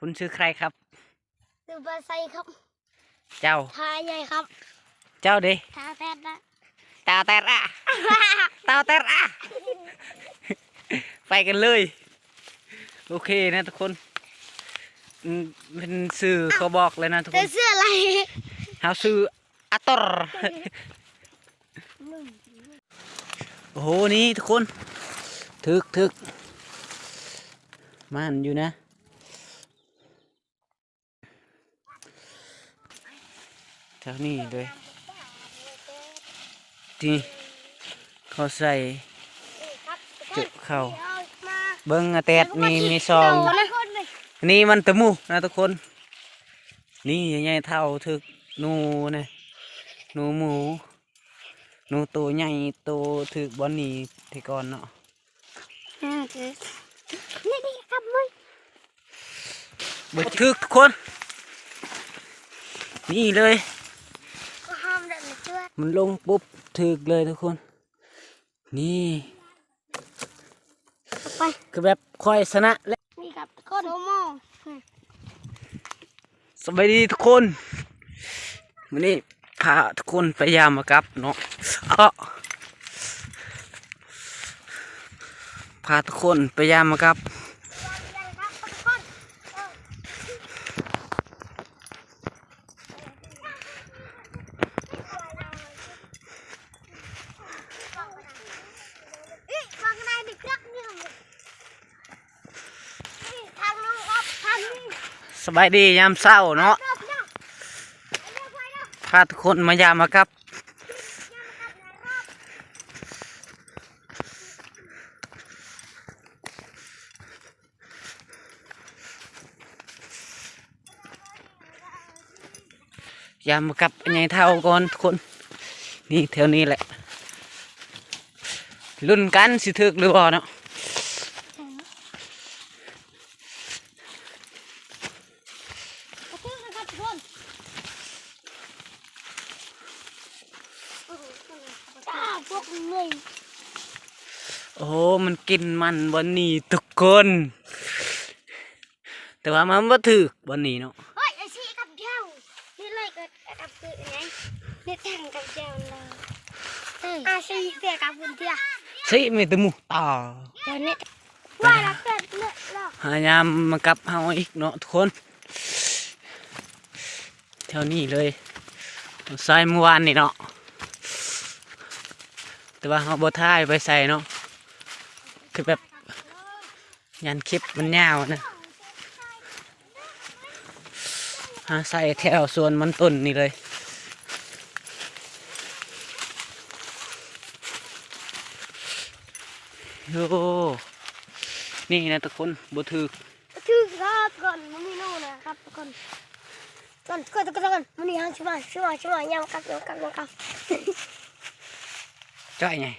ຄຸນຊື່ໃຄຄັບ? ຊື່ປາໄຊຄັບ. ເຈົ້າ? ທ່າໃຫຍ່ຄັບ. ເຈົ້າເດ? ທ່າແຕດນະ. ຕາແຕດອະ ຕາແຕດອະ ໄປກັນເລີຍ. ໂອເຄນະທຸກຄົນ ອືມ ເປັນຊື່ເຂົາບອກເລີຍນະທຸກຄົນ. ເຈົ້າຊື່ອະໄລ? ເຮົາຊື່ອາຕົນ. ໂອ້ໂຫ ນີ້ທຸກຄົນ ຖືກ ຖືກ ໝານຢູ່ນະ. ແຖວນີ້ເລີຍ ທີ່ເຂົາໃສ່ຈຸເຂົ້າ. ເບິ່ງອາແຕດມີ ມີຊອງ. ນີ້ມັນຕະໝູນະທຸກຄົນ. ນີ້ໃຫຍ່ເທົ່າຖືກໜູນະ ໜູໝູ ໜູໂຕໃຫຍ່ ໂຕຖືກບ່ອນນີ້ແຕ່ກ່ອນເນາະ. ບໍ່ຖືກທຸກຄົນ ນີ້ເລີຍ ມັນລົງປຸບຖືກເລີຍທຸກຄົນ. ນີ້ ໄປ ຄືແບບຂ້ອຍຊະນະແລ້ວ. ນີ້ຄັບທຸກຄົນ ໂຊໂມ. ສະບາຍດີທຸກຄົນ ມື້ນີ້ພາທຸກຄົນໄປຢາມມາກັບເນາະ. ເອາະ ພາທຸກຄົນໄປຢາມມາກັບ. ສະບາຍດີຍາມເຊົ້າເນາະ ພາທຸກຄົນມາຢາມມາກັບ. ຢາມມາກັບໃຫຍ່ເທົ່າກ່ອນທຸກຄົນ. ນີ້ແຖວນີ້ແຫຼະ ລຸ້ນກັນຊິຖືກຫຼືບໍ່ເນາະ. ໂອ້ ມັນກິນມັນບ່ອນນີ້ທຸກຄົນ ແຕ່ວ່າມັນບໍ່ຖືກບ່ອນນີ້ເນາະ. ເຮີ້ຍ ໄອ້ຊິກັບດຽວ ນີ້ເລີຍກໍກັບຄືໄງ ນີ້ແທງກັບດຽວເລີຍ. ເອີ ອາຊິເຕະກັບຄົນເທື່ອ ຊິມີແຕ່ໝູ່ຕາ. ດຽວນີ້ ວ່າລະເກີດເລີຍລະ ພະຍາຍາມມາກັບເຮົາອີກເນາະທຸກຄົນ. ແຖວນີ້ເລີຍ ໃສ່ມື້ວານນີ້ເນາະ ແຕ່ວ່າເຮົາບໍ່ຖ່າຍໄປໃສ່ເນາະ ຄືແບບ ຢ້ານຄລິບມັນຍາວນະ. ຫາໃສ່ແຖວສວນມັນຕົ້ນນີ້ເລີຍ. ໂອ້ ນີ້ນະທຸກຄົນ ບໍ່ຖືກ ຖືກຄັບທຸກຄົນ ບໍ່ມີໂນນະຄັບທຸກຄົນ. ກ່ອນ ກ່ອນ ກ່ອນ ກ່ອນ ມື້ນີ້ເຮົາຊິມາ ຊິມາ ຊິມາ ຍາມກັບ ຍາມກັບ ຍາມກັບ ຈ້ອຍໃຫຍ່.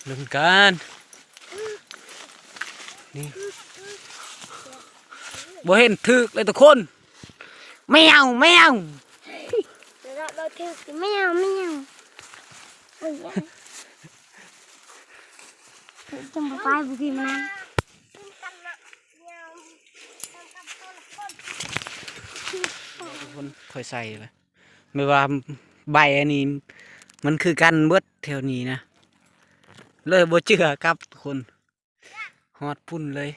ລຸ້ນກັນ ນີ້ ບໍ່ເຫັນຖືກເລີຍທຸກຄົນ. ແມວ ແມວ ເຮົາຖືກ ແມວ ແມວ ເອີຍ ຈັ່ງບໍ່ໄປບໍ່ກິນມັນ. ທຸກຄົນ ຂ້ອຍໃສ່ລະ ແມ່ນວ່າໃບອັນນີ້ມັນຄືກັນເບິດແຖວນີ້ນະ ເລີຍບໍ່ເຈື່ອກັບທຸກຄົນ. ຮອດພຸ້ນເລີຍ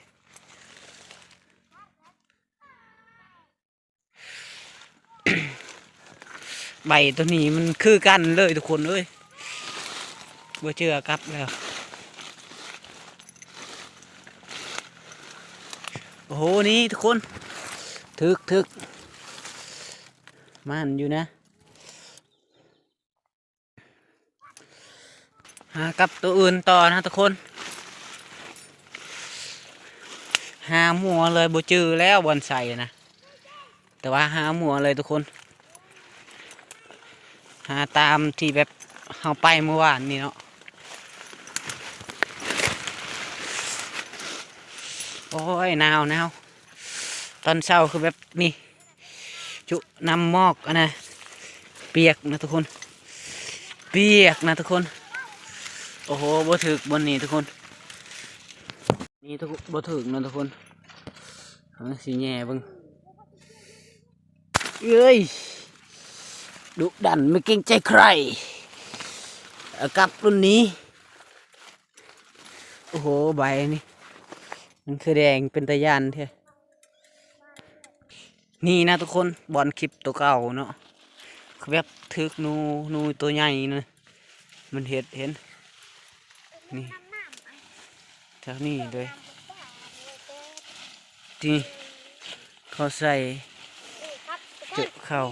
ໃບໂຕນີ້ມັນຄືກັນເລີຍທຸກຄົນເອີຍ ບໍ່ເຈື່ອກັບແລ້ວ. ໂອ້ໂຫ ນີ້ທຸກຄົນ ຖືກ ຖືກ ໝານຢູ່ນະ. ຫາກັບໂຕອື່ນຕໍ່ນະທຸກຄົນ ຫາມົວເລີຍ ບໍ່ຈື່ແລ້ວບ່ອນໃສ່ນະ ແຕ່ວ່າຫາມົວເລີຍທຸກຄົນ ຫາຕາມທີ່ແບບເຮົາໄປມື້ວານນີ້ເນາະ. ໂອ້ຍ ໜາວ ໜາວ ຕອນເຊົ້າຄືແບບນີ້ ຈຸນຳໝອກອັນນະ ປຽກນະທຸກຄົນ ປຽກນະທຸກຄົນ. ໂອ້ໂຫ ບໍ່ຖືກບ່ອນນີ້ທຸກຄົນ ນີ້ທຸກ ບໍ່ຖືກນະທຸກຄົນ. ເຮົາຊິແຍ່ເບິ່ງ ເອີຍ ດຸດັນໄມ່ເກງໃຈໃຄ ອາກັບລຸ້ນນີ້. ໂອ້ໂຫ ໃບນີ້ມັນຄືແດງເປັນຕາຢ້ານແທ້. ນີ້ນະທຸກຄົນ ບ່ອນຄລິບໂຕເກົ່າເນາະ ຄືແບບຖືກໜູ ໜູໂຕໃຫຍ່ນະ ມັນເຮັດ ເຫັນ ນີ້ ແຖວນີ້ເລີຍ ທີ່ເຂົາໃສ່ເຈີເຂົ້າ.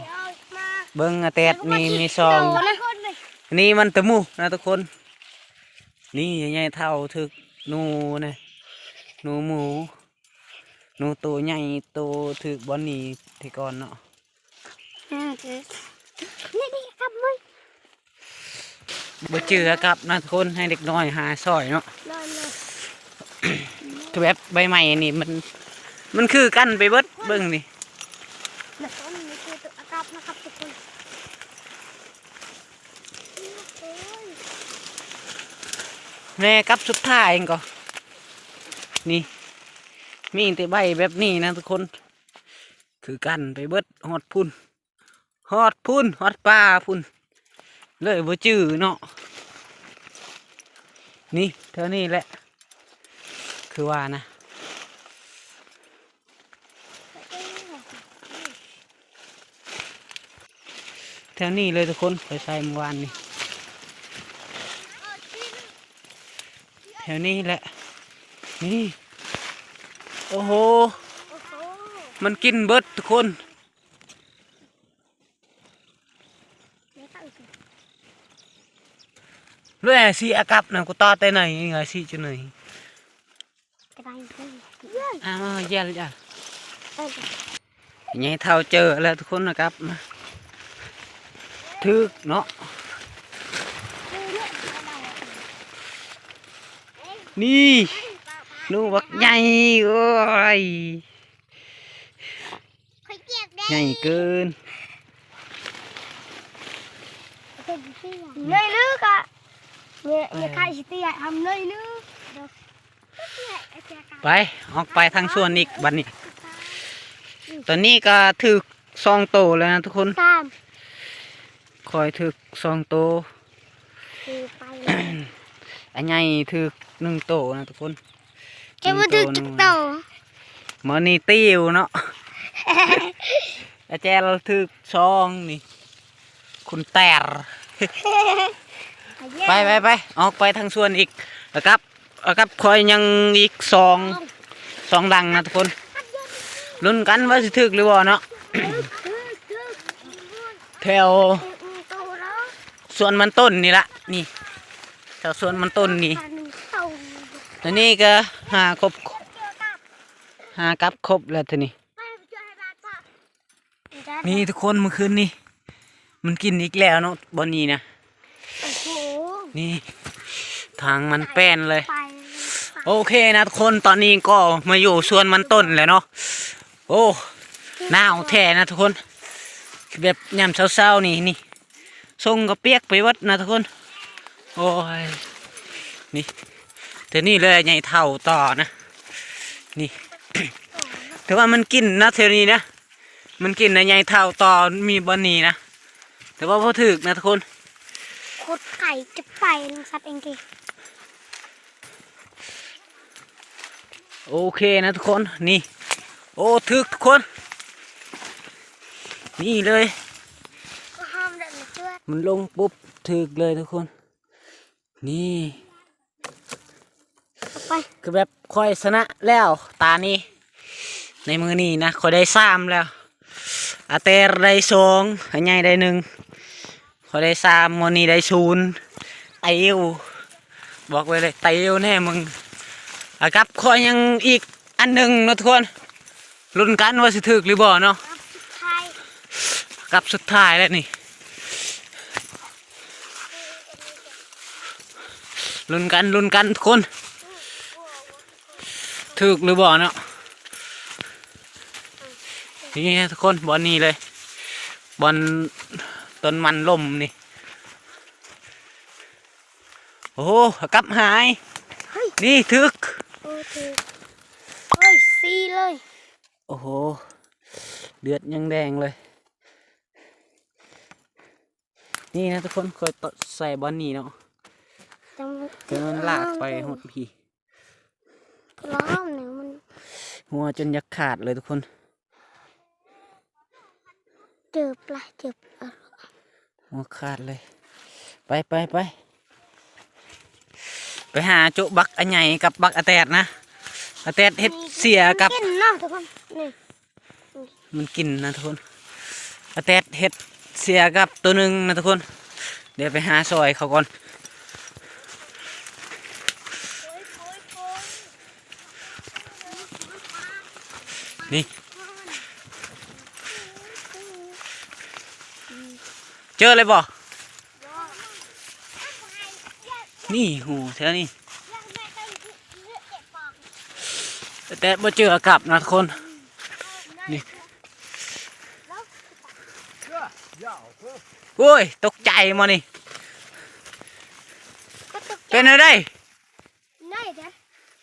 ເບິ່ງອາແຕດມີ ມີຊ່ອງ ນີ້ມັນຕະໝູນະທຸກຄົນ. ນີ້ໃຫຍ່ເທົ່າຖືກໜູນະ ໜູໝູ ໜູໂຕໃຫຍ່ ໂຕຖືກບ່ອນນີ້ແຕ່ກ່ອນເນາະ. ບໍ່ຈື່ກັບນະທຸກຄົນ ໃຫ້ເດັກນ້ອຍຫາຊ່ອຍເນາະ. ຄືແບບໃບໄມ້ນີ້ມັນ ມັນຄືກັນໄປເບິດ ເບິ່ງນີ້. ແນ່ກັບສຸດທ້າຍເອງກໍ ນີ້ ມີແຕ່ໃບແບບນີ້ນະທຸກຄົນ ຄືກັນໄປເບິດ ຮອດພຸ້ນ ຮອດພຸ້ນ ຮອດປ່າພຸ້ນ ເລີຍບໍ່ຈື່ເນາະ. ນີ້ແຖວນີ້ແຫຼະ ຄືວ່ານະ ແຖວນີ້ເລີຍທຸກຄົນ ຂ້ອຍໃສ່ມື້ວານນີ້ ແຖວນີ້ແຫຼະ. ນີ້ ໂອ້ໂຫ ມັນກິນເບິດທຸກຄົນ. ແລ້ວຊິອາກັບນະ ກູຕໍ່ແຕ່ໃນ ຊິຈະໃນ ອາ ຢ່າ ຢ່າ ໃຫຍ່ເທົ່າເຈີແລ້ວທຸກຄົນ ອາກັບນະ ຖືກເນາະ. ນີ້ ໜູບັກໃຫຍ່ ໂອ້ຍ ໃຫຍ່ເກີນ ເລີຍລືກະ ເລີຍ ເອີ ຍາຂາຍຊິເຕຍທຳເລີຍລື. ໄປ ອອກໄປທາງສວນອີກບັດນີ້ ຕອນນີ້ກະຖືກສອງໂຕແລ້ວນະທຸກຄົນ ສາມ ຂ້ອຍຖືກສອງໂຕ ຄືໄປ ອັນໃຫຍ່ຖືກໜຶ່ງໂຕນະທຸກຄົນ. ເຈົ້າບໍ່ຖືກຈັກໂຕ ມື້ນີ້ຕິວເນາະ ອາແຈລຖືກສອງນີ້ ຄຸນແຕຣ. ໄປ ໄປ ໄປ ອອກໄປທາງສວນອີກ ອາກັບ ອາກັບຂ້ອຍຍັງອີກສອງ ສອງຫຼັງນະທຸກຄົນ ລຸ້ນກັນວ່າຊິຖືກຫຼືບໍ່ເນາະ. ແຖວສວນມັນຕົ້ນນີ້ລະ ນີ້ ແຖວສວນມັນຕົ້ນນີ້ ໂຕນີ້ກະຫາຄົບ ຫາກັບຄົບແລ້ວໂຕນີ້. ນີ້ທຸກຄົນ ມື້ຄືນນີ້ມັນກິນອີກແລ້ວເນາະ ບ່ອນນີ້ນະ. ໂອ້ໂຫ ນີ້ທາງມັນແປ້ນເລີຍ. ໂອເຄນະທຸກຄົນ ຕອນນີ້ກໍມາຢູ່ສວນມັນຕົ້ນແລ້ວເນາະ. ໂອ້ ໜາວແທ້ນະທຸກຄົນ ແບບຍາມເຊົ້າໆນີ້ ນີ້ ຊົງກໍປຽກໄປເບິດນະທຸກຄົນ. ໂອ້ຍ ນີ້ ແຖວນີ້ເລີຍໃຫຍ່ເທົ່າຕໍ່ນະ ນີ້ ແຕ່ວ່າມັນກິນນະ ແຖວນີ້ນະ ມັນກິນນະ ໃຫຍ່ເທົ່າຕໍ່ ມີບ່ອນນີ້ນະ ແຕ່ວ່າບໍ່ຖືກນະທຸກຄົນ. ໂຄດໄກຈະໄປ ລົງສັດເອງເກ. ໂອເຄນະທຸກຄົນ ນີ້ ໂອ້ ຖືກທຸກຄົນ ນີ້ເລີຍ ມັນລົງປຸບຖືກເລີຍທຸກຄົນ. ນີ້ ໄປ ຄືແບບຂ້ອຍຊະນະແລ້ວຕານີ້ ໃນມື້ນີ້ນະ ຂ້ອຍໄດ້ສາມແລ້ວ ອາແຕໄດ້ສອງ ອາໃຫຍ່ໄດ້ໜຶ່ງ ຂ້ອຍໄດ້ສາມ ມື້ນີ້ໄດ້ສູນ. ໄຕວ ບອກໄວ້ເລີຍ ໄຕວແນ່ມຶງ. ອາກັບຂ້ອຍຍັງອີກອັນໜຶ່ງເນາະທຸກຄົນ ລຸ້ນກັນວ່າຊິຖືກຫຼືບໍ່ເນາະ. ກັບສຸດທ້າຍ ກັບສຸດທ້າຍແລ້ວນີ້ ລຸ້ນກັນ ລຸ້ນກັນທຸກຄົນ ຖືກຫຼືບໍ່ເນາະ. ນີ້ນະທຸກຄົນ ບ່ອນນີ້ເລີຍ ບ່ອນ ຕົ້ນມັນລົ້ມນີ້. ໂອ້ໂຫ ກັບຫາຍ. ເຮີ້ຍ ນີ້ຖືກ. ໂອ້ ຖືກ. ໂອ້ຍ ສີ່ເລີຍ. ໂອ້ໂຫ ເລືອດຍັງແດງເລີຍ. ນີ້ນະທຸກຄົນ ຂ້ອຍຕະ ໃສ່ບ່ອນນີ້ເນາະ ຈັງ ຈົນມັນລາກໄປຮອດພີ້. ລ້ອມນີ້ມັນ ຫົວຈົນຢາກຂາດເລີຍທຸກຄົນ. ເຈັບຫຼາຍ ເຈັບ ຫົວຂາດເລີຍ. ໄປ ໄປ ໄປ ໄປຫາໂຈະບັກອາໃຫຍ່ກັບບັກອາແຕດນະ. ອາແຕດເຮັດເສຍກັບ ມັນກິນເນາະທຸກຄົນ ນີ້ ມັນກິນນະທຸກຄົນ. ອາແຕດເຮັດເສຍກັບໂຕໜຶ່ງນະທຸກຄົນ. ດຽວໄປຫາຊ່ອຍເຂົາກ່ອນ. ນີ້ ເຈີເລີຍບໍ່? ນີ້ ຫູແຖວນີ້ ແຕ່ບໍ່ເຈີອາກັບນະທຸກຄົນ. ນີ້ ໂອ້ຍ ຕົກໃຈໝໍນີ້. ເປັນແນວໃດ?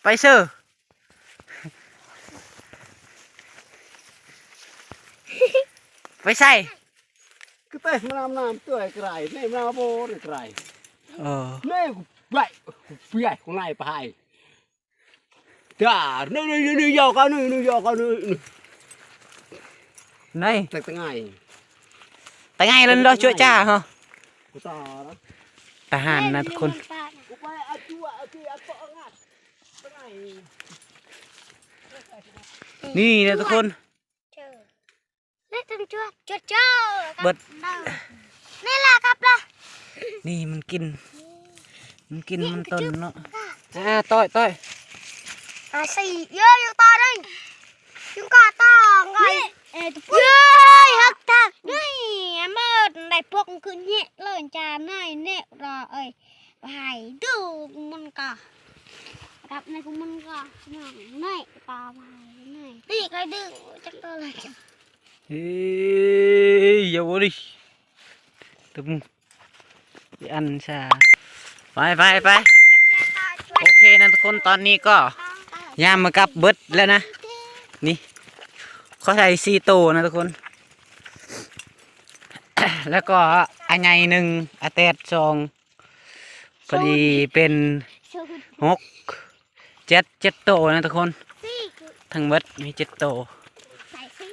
ໄປເຊີ ໄປໃສ? ຄືເຕະມານ້ຳນ້ຳຕົວໄກລະ ນີ້ມາບໍ່ໄກລະ. ເອີ ນີ້ໄປ ໄປ ໄປ ໄປ ດາ ນີ້ ນີ້ ນີ້ ຢອກເອົາ ນີ້ ນີ້ ຢອກເອົາ ນີ້ ນີ້ ໄນ ຕະ ຕະໄງ ຕະໄງ ລະ ລະ ຈົວຈາ ຮະ ຕະຫານນະທຸກຄົນ. ນີ້ນະທຸກຄົນ ເລີຍຕ້ອງຈວດ ຈວດ ຈວດ ເບິດ ນີ້ລະຄັບລະ. ນີ້ມັນກິນ ມັນກິນມັນຕົ້ນເນາະ. ອ່າ ຕ້ອຍ ຕ້ອຍ ອ່າ ສີ່ ເຢີ ຍັງຕໍ່ໄດ້ ຍັງກໍຕໍ່ໄງ. ເອີ ຕະປຸ້ນ ເອີຍ ຮັກທັກ ນີ້ ເມີດ ໄດ້ພວກຄືແຍະເລີຍ ຈານາຍແນະ ລໍເອີຍ. ໄປດູມັນກະ ກັບໃນຂອງມັນກະ ນີ້ ນີ້ ປາໄປ ນີ້ ນີ້ ໃຄດຶງຈັກໂຕເລີຍ. ເອີຍ ຢ່າບໍ່ດິ ຕະມຸ ໄປອັນຊາ ໄປ ໄປ ໄປ. ໂອເຄນະທຸກຄົນ ຕອນນີ້ກໍ ຍາມມາກັບເບິດແລ້ວນະ ນີ້ ຂໍໃສ່ສີ່ໂຕນະທຸກຄົນ ແລ້ວກໍອາໃຫຍ່ໜຶ່ງ ອາແຕດສອງ ພໍດີເປັນຫົກ ເຈັດ ເຈັດໂຕນະທຸກຄົນ ທັງເບິດມີເຈັດໂຕ. ໃສ່ສີ່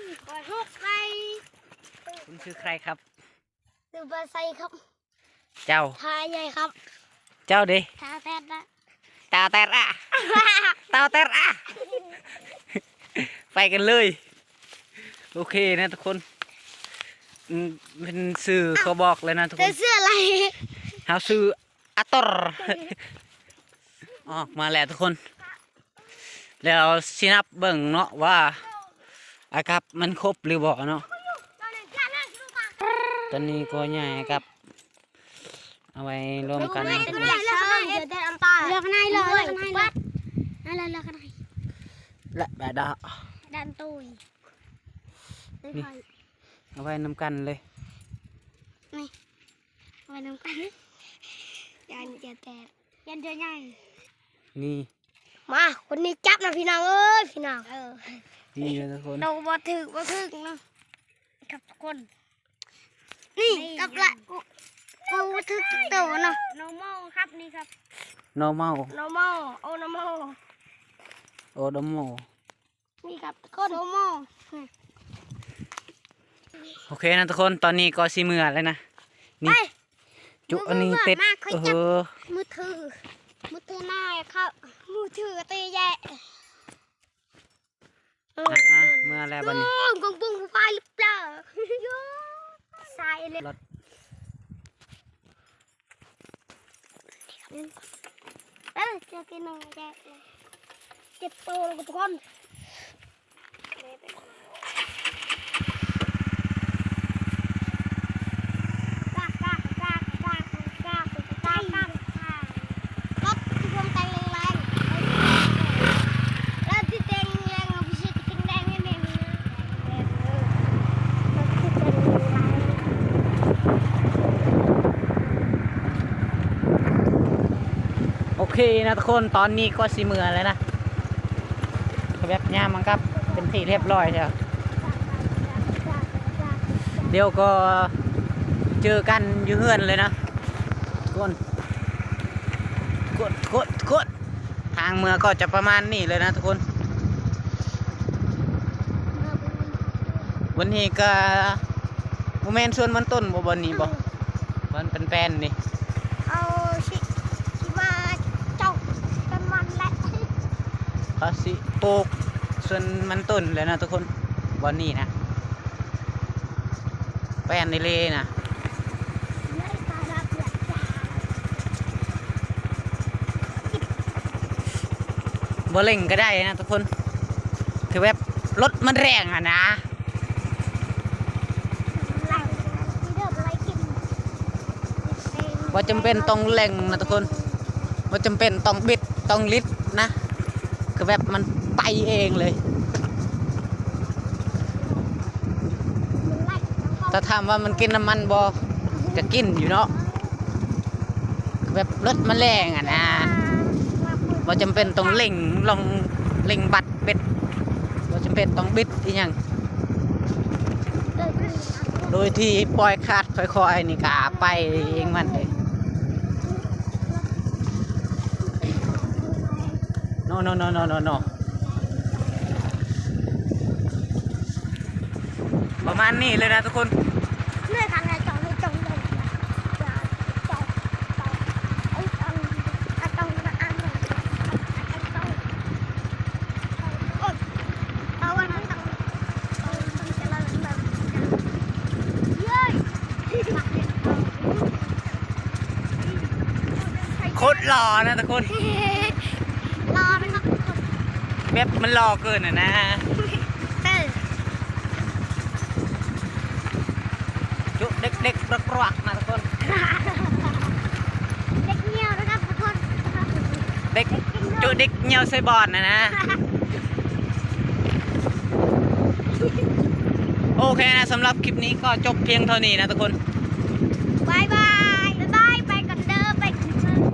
ຫົກ ໃສ່ ຄຸນຊື່ໃຄຄັບ? ຊື່ບາໄຊຄັບ. ເຈົ້າ ທ່າໃຫຍ່ຄັບ. ເຈົ້າເດ? ທ່າແຕດນະ. ຕາວແຕດອະ ຕາວແຕດອະ ໄປກັນເລີຍ. ໂອເຄນະທຸກຄົນ ອືມ ເປັນຊື່ເຂົາບອກເລີຍນະທຸກຄົນ ຊື່ອະໄລ? ເຮົາຊື່ອາຕົຣ ອອກມາແລ້ວທຸກຄົນ ແລ້ວຊິນັບເບິ່ງເນາະວ່າອາກັບມັນຄົບຫຼືບໍ່ເນາະ. ຕອນນີ້ກໍຍ້າຍອາກັບ ເອົາໄວ້ລວມກັນ ເລືອກອັນໃດ ເລືອກອັນໃດ ເລືອກອັນໃດ ເລືອກອັນໃດ ເລືອກອັນໃດ ເລືອກອັນໃດ ເລືອກອັນໃດ ເລືອກອັນໃດ ນີ້ ເອົາໄວ້ນຳກັນເລີຍ ນີ້ ເອົາໄວ້ນຳກັນ ຢ້ານຈະແຕກ ຢ້ານຈະໃຫຍ່ ນີ້ ມາ ຄົນນີ້ຈັບນະພີ່ນ້ອງເອີຍ ພີ່ນ້ອງ ເອີ ນີ້ນະທຸກຄົນ ໂຕບໍ່ຖືກ ບໍ່ຖືກເນາະ ຄັບທຸກຄົນ. ນີ້ ນີ້ ກັບລະ ໂອ້ ບໍ່ຖືກຈັກໂຕເນາະ normal ຄັບ ນີ້ຄັບ normal normal ໂອ້ normal ໂອ້ normal ນີ້ຄັບທຸກຄົນ normal. ໂອເຄນະທຸກຄົນ ຕອນນີ້ກໍຊິເມືອແລ້ວນະ ນີ້ ໄປ ຈຸອັນນີ້ເຕັດ ມືອມາ ເອີ ມືຖື ມືຖືມາເຂົ້າ ມືຖືຕີແຍະ. ອ່າ ເມືອແລ້ວບັດນີ້ ໂອ້ ກົງປຸງໄຟຫຼືເປົ່າ ສາຍເລັກ ເອີ ເຈົ້າກິນໜຶ່ງແຈກເລີຍ ເຈັບໂຕແລ້ວທຸກຄົນ. ເຄນະທຸກຄົນ ຕອນນີ້ກໍຊິເມືອແລ້ວນະ ແບບຍາມມັນກັບເປັນທີ່ຮຽບຮ້ອຍແລ້ວ ດຽວກໍເຈີກັນຢູ່ເຮືອນເລີຍນະທຸກຄົນ ທຸກຄົນ ທຸກຄົນ ທາງເມືອກໍຈະປະມານນີ້ເລີຍນະທຸກຄົນ ວັນນີ້ກໍ ບໍ່ແມ່ນສວນມັນຕົ້ນບໍ່ ບ່ອນນີ້ບໍ່? ເອີ ບ່ອນແປ້ນໆນີ້ ເອົາຊິ ຊິມາເຈາະຕົ້ນມັນແຫຼະ ເຂົາຊິປູກສວນມັນຕົ້ນແຫຼະນະທຸກຄົນ ບ່ອນນີ້ນະ ແປ້ນອີ່ຫຼີນະ ບໍ່ເລັ່ງກໍໄດ້ນະທຸກຄົນ ຄືແບບລົດມັນແຮງຫັ້ນນະ. ບໍ່ຈຳເປັນຕ້ອງເລັ່ງນະທຸກຄົນ ບໍ່ຈຳເປັນຕ້ອງບິດຕ້ອງລິດນະ ຄືແບບມັນໄປເອງເລີຍ ຖ້າຖາມວ່າມັນກິນນ້ຳມັນບໍ່ ກະກິນຢູ່ເນາະ ແບບລົດມັນແຮງຫັ້ນນະ ບໍ່ຈຳເປັນຕ້ອງເລັ່ງ ລອງເລັ່ງບັດເບັດ ບໍ່ຈຳເປັນຕ້ອງບິດອີ່ຫຍັງ ໂດຍທີ່ປ່ອຍຄາດຄ່ອຍໆນີ້ກະໄປເອງມັນເດ້ ໂນ ໂນ ໂນ ໂນ ໂນ ປະມານນີ້ເລີຍນະທຸກຄົນ ເລື່ອຍທາງໃນຈອງໃນຈອງເລີຍ ຈອງ ຈອງ ເອີ ຈອງ ອາ ຈອງ ອາ ຈອງ ໂອ້ຍ ເອົາ ເອົາ ເອົາ ເອົາ ເອົ້ຍ ໂຄດຫຼໍ່ນະທຸກຄົນ ຫຼໍ່ແມ່ນບໍ່? ແບບມັນຫຼໍ່ເກີນຫັ້ນນະ ເອີ ຈຸເດັກໆກຣວກໆນະທຸກຄົນ ເດັກຍ່ຽວນະຄັບ ຂໍໂທດ ເດັກ ເດັກກິນນົມ ຈຸເດັກຍ່ຽວໃສ່ບ່ອນຫັ້ນນະ ໂອເຄນະ ສຳລັບຄລິບນີ້ກໍຈົບພຽງເທົ່ານີ້ນະທຸກຄົນ ບາຍບາ